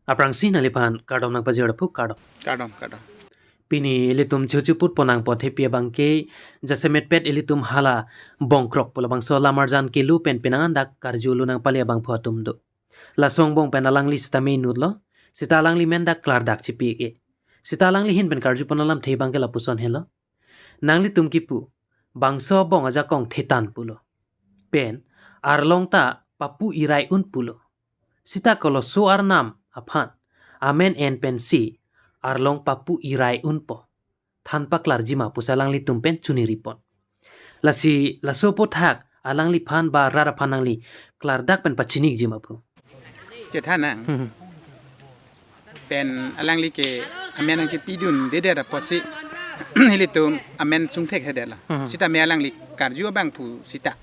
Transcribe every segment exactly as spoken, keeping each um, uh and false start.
Aphrangsi nangliphan kardom nangpajir aphu, kardom. Kardom, kardom. Pini ilitum chuchu put ponang pothepi abangke jasemet pet ilitum hala bongkrok pu labangso lamarjan kelu pen penang andak karju lunang pali abangphu atum do. Laso angbong pen alangli sitame inutlo, sita alangli men dak klardak chipi ke. Sita alangli ahin pen karju pon alamthe abangke lapuson helo. Nanglitum kipu, bangso abong ajakong Thetan pulo. Pen, arlong ta papu irai un pulo. Sita koloso arnam aphan, amen en pensi, arlong papu irai unpo. Than paklarji ma pusi alanglitum pen chuniri pon. Lasi laso aphuthak alangliphan ba rat aphan nangli klardak pen pachinikji ma pu. Chethan nang. Hmm. Pen alangli ke amen nangchipidundedet apotsi ilitum amen sungthek hedetlo. Hmm. Sitame alangli karju abangphu sita.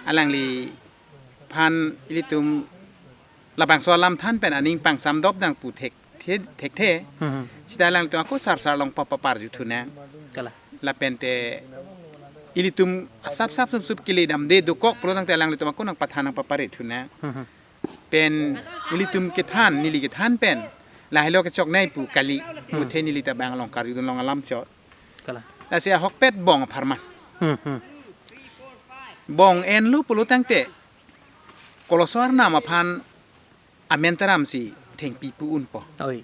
Alangliphan ilitum labangso alam than pen aning pangsamdop nangpu thekthe, thekthe. Hmm. Sita alanglitum ako sarsar along papa parju thu nang. Kalang. Lapente ilitum asap sap sup sup kili damde dokok pulo tangte alanglitum ako nangpathan nangpapare thu nang. Hmm. Pen ilitum kethan, neli kethan pen lahelo kechoknei pu kali. Hmm. Puthe neli ta bang along karjudun along alam chot. Kalang. Lasi ahokpet bong apharman. Hmm, hmm. Bong enlo pulo tangte koloso arnam aphan amen taramsi thengpi pu unpo. Oi.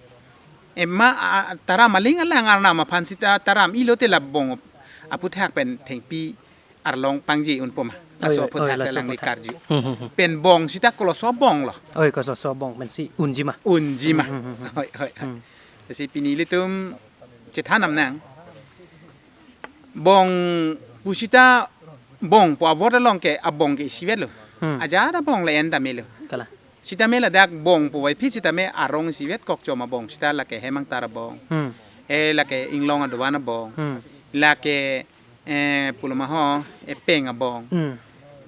Ema, a, a, taram aling alang arnam aphan sita taram ilote la bong aphuthak pen thengpi arlong pangji unpo ma. Laso, oi, oi, aphuthak laso alangli aphuthak karju. Hmm, hmm, hmm. Pen bong sita koloso bonglo. Oi, koloso bong pensi unji ma. Unji ma. Hmm, hmm, hmm, hmm. Oi, oi, oi. Hmm. Lasi pini ilitum chethan nam nang. Bong pu sita bong pu avot along ke abong ke isivetlo. Hmm. Ajat abong le en ta melo. Kalang. Sitame ladak bong pu vaiphi sitame arong isivet kok chom abong sita lake Hemangtar abong. Hmm. Eh, lake Inglong adovan abong. Hmm. Lake, eh, puloma ho, eh, Peng abong. Hmm.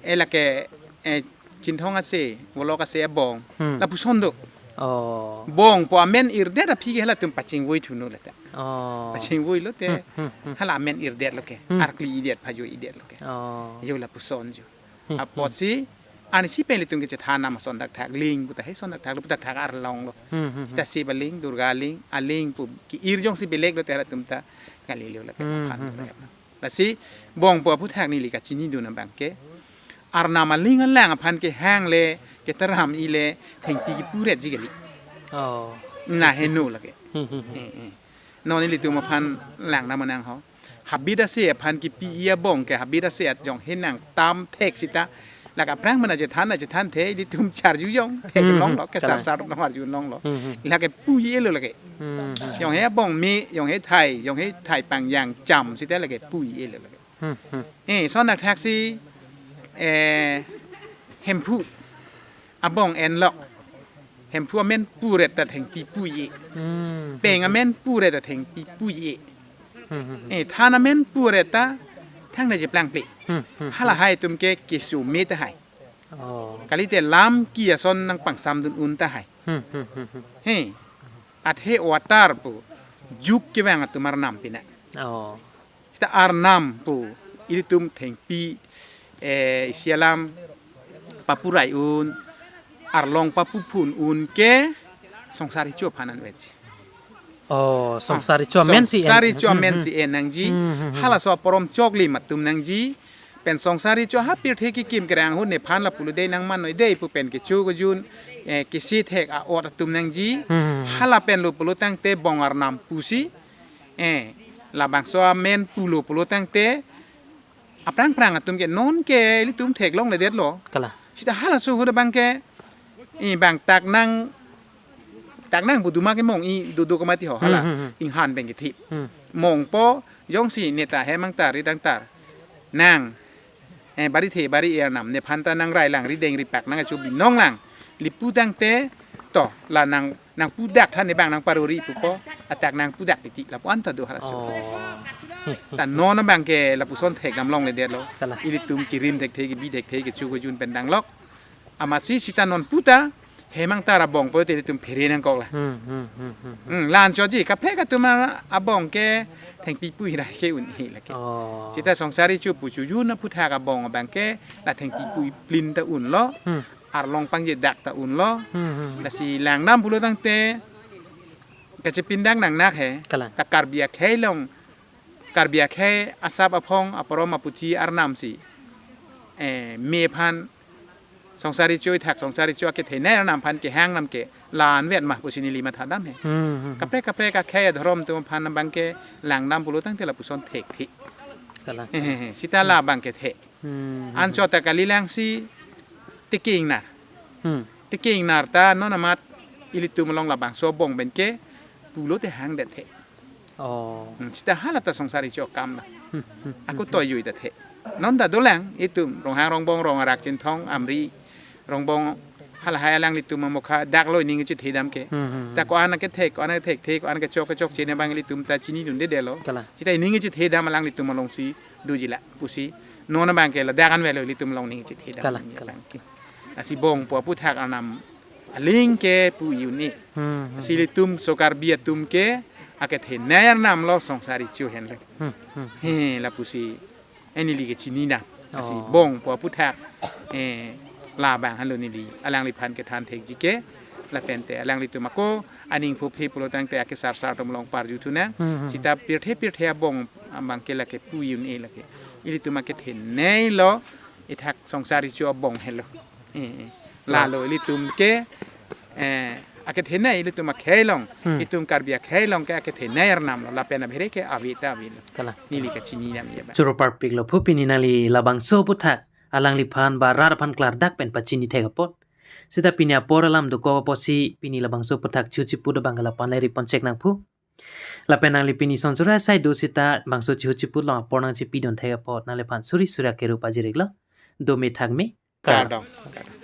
Eh, lake, eh, Chinthong ase, Volok ase abong. Hmm. Lapuson do. Oh. Bong pu amen irdet aphi ke halatum pachingvoi thuno lata. Oh. Pachingvoi lote. Hmm, hmm, hmm. Hala amen irdetlo ke. Hmm. Arkli idet phajo idetlo ke. Oh. Jo lapuson jo. Hmm, hmm. Apotsi, ansi pen ilitum kechethan nam ason dakthak ling puta he son dakthak lo puta thak arlonglo. Hmm, hmm, hmm. Sita Siva ling, Durga ling, aling pu ki-ir jongsi belek lote halatum ta kali leo lake. Hmm, aphan hmm, tu hmm. Lasi bong pu aphuthak neli kachinidun abangke arnam aling alang aphan kehang le ketaram i le thengpi kipuretji kali. Oh. Na heno lake. Hmm, hmm, hmm. Eh, eh. Non ilitum aphan lang nam nang ho. Habit ase aphan kipi i abong ke habit ase at jong he nangtam thek sita. Lake aphrang mana chethan na chethanthe ilitum charju jong thek. Hmm, longlo ke kalang. Sarsar nong arju longlo. Hmm, hmm. Lake pu i-elo lake. Hmm, hmm. Jong he abong me, jong he thai, jong he thai pangjang cham sita lake pu i-elo lake. Hmm, hmm. Eh, son dakthaksi, eh, Hemphu abong enlok. Hemphu amen puret ta thengpi pu i-e. Hmm. Peng amen puret ta thengpi pu i-e. Hmm, hmm, hmm. Eh, Than amen puret ta thangnat cheplangple. Hmm, hmm, hmm. Halahai atum ke keso me tahai. Oh. Kalite lam ki ason nangpangsamdun un tahai. Hmm, hmm, hmm, hmm. He, athe water pu juk kevang atum arnam pina. Oh. Sita arnam pu ilitum thengpi, eh, isi alam papurai un, arlong papuphun un ke Songsar Recho aphan anvetji. Oh, Songsar Recho amen si en. Songsar Recho amen si en nangji. Hmm, hmm, hmm. Halaso aporom choklim atum nangji. Pen Songsar Recho ha pirthe kekim kerang ahut nephan lapulo dei nangman noi dei pu pen kecho kejun, eh, kesi thek a-ot atum nangji. Hmm, hmm, hmm. Hala pen lo pulo tangte bong arnam pusi, eh, labangso amen pulo pulo tangte aphrang phrang atum ke non ke ilitum theklongledetlo. Kalang. Sita halaso ahut abangke, eh, bang tak nang, tak nang buduma ke mong i dudu kamati ho hala. Hmm, hmm, hmm. Inghan pen kethip. Hmm. Mongpo jongsi neta Hemangtar Ridangtar nang, eh, bari the bari er nam nephan ta nang rai lang rideng ripak nang achu binong lang. Lapu tangte to la nang, nangpu dak than ne bang nangparuri pupo, atak nangpu dak titi lapu anta do halaso. Oh. Ta non abangke lapuson thek dam longledetlo. Kalang. Ilitum kirim thekthe kibi thekthe kecho kejun pen danglok. Amatsi sita non puta Hemangtar abong pulote ilitum phere nangkok la. Hmm, hmm, hmm, hmm, hmm. Hmm, la-an choji kaprek atum abong ke thengpi pu irai ke un-e lake. Oh. Sita Songsar Recho pu chojun aphuthak abong abangke la thengpi pu iplin ta unlo. Hmm. arlong pangje dak ta unlo. Hmm, hmm. Lasi langdam pulo tangte kachepindang nangnak he. Kalang. Ta Karbi akhei along, Karbi akhei asap aphong aporom aputhi arnam si, eh, me aphan songsari cho ithak songsari cho akethenei arnam aphan kehang nam ke la-an vet ma pusi neli mathadam he. Hmm, hmm, hmm. Kaprek kaprek akhei adhorom atum aphan abang ke langdam pulo tangte lapuson thekthe. Kalang. He, he, he. Sita la abang ke the. Hmm, hmm, Anchot ta kalilang si tiki ingnar. Hmm. Tiki ingnar ta non amat ilitum along labangso abong pen ke pulote hangdet the. Oh. Hmm, sita hala ta songsari cho akam na. Hmm, hmm, Ako hmm. Toyui ta the. Non ta dolang itum Ronghang Rongbong Rong Arak Chinthong Amri Rongbong halahai alanglitum amokha dak lo ining chethedam ke. Hmm, hmm, hmm. Ta ko-an akethe, ko-an akethe, ko-an kechok kechokche ne abang ilitum ta chinidundedetlo. Kalang. Sita ining chethedam alanglitum alongsi doji la pusi. Non abang ke ladak an avelo ilitum along ining chethedam. Kalang, kalang. Abang ke. Lasi bong pu aputhak arnam aling ke pu-i un-e. Hmm, hmm, Lasi hmm. Ilitum so Karbi atum ke akethenei arnam lo songsari cho henlo. Hmm, hmm. He, lapusi. Eh, neli ke chinidam. Lasi Oh. bong pu aputhak, eh, labang henlo neli alangliphan kethan thekji ke. Lapen te alanglitum ako aning phuphe pulo tangte akesarsar atum along parju thu nang. Hmm, hmm, hmm. Sita pirthe pirthe abong abang ke lake pu-i un-e lake. Ilitum akethenei lo ithak songsari cho abong henlo. Eh, eh. Lalo ilitum ke, eh, akethenei ilitum akhei along, Hmm. itum Karbi akhei along ke akethenei arnam lo, lapen abhere ke ave ta avelo. Kalang. Neli kachinidam ya ba. Choro parpiklo phu pini nangli labangso aputhak alangliphan ba rat aphan klardak pen pachini thek apot. Sita pini apor alam dokok apotsi pini labangso aputhak chihuchi put abang ke lapu-an le ri ponchek nang phu. Lapen nangli pini son sura sai do sita bangso chihuchi put along apor nangchipidun thek apot nangliphan suri suri akeru pajir-iklo. Dome thakme. Kardom. Kardom.